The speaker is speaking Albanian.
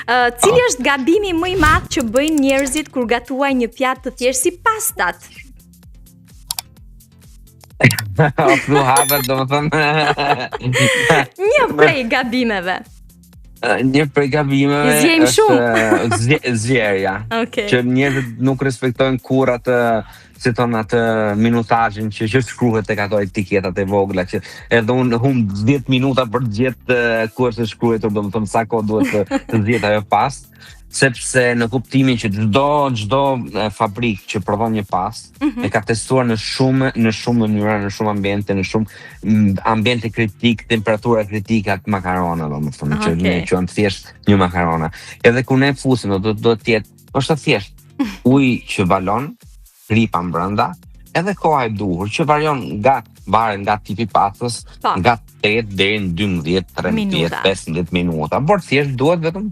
Cili është gabimi më i madh që bëjnë njerëzit kur gatuajnë një pjatë të thjeshtë si pastat? O flu hapet, domethënë. Një prej gabimeve. Një prej gabimeve është zierja. Okay. Që njerëzit nuk respektojnë kurrë atë, si thon, atë minutazhin që shkruhet tek ato etiketat e vogla, që edhe unë humb 10 minuta për të gjetë ku është e shkruar, domethënë, sa kohë duhet të zihet ajo pastë, sepse në kuptimin që çdo fabrik që prodhon një pastë e ka testuar në shumë mënyra, në shumë ambiente, në shumë ambiente kritik, temperatura kritike atë makarona, domethënë, që ne quajmë thjesht një makarona. Edhe kur ne fusim, do të jetë, është thjesht ujë që valon, kripa brenda, edhe koha e duhur që varion nga varet nga tipi pastës, nga 8 deri në 12, 13, Minuta. 15 minuta. Por thjesht duhet vetëm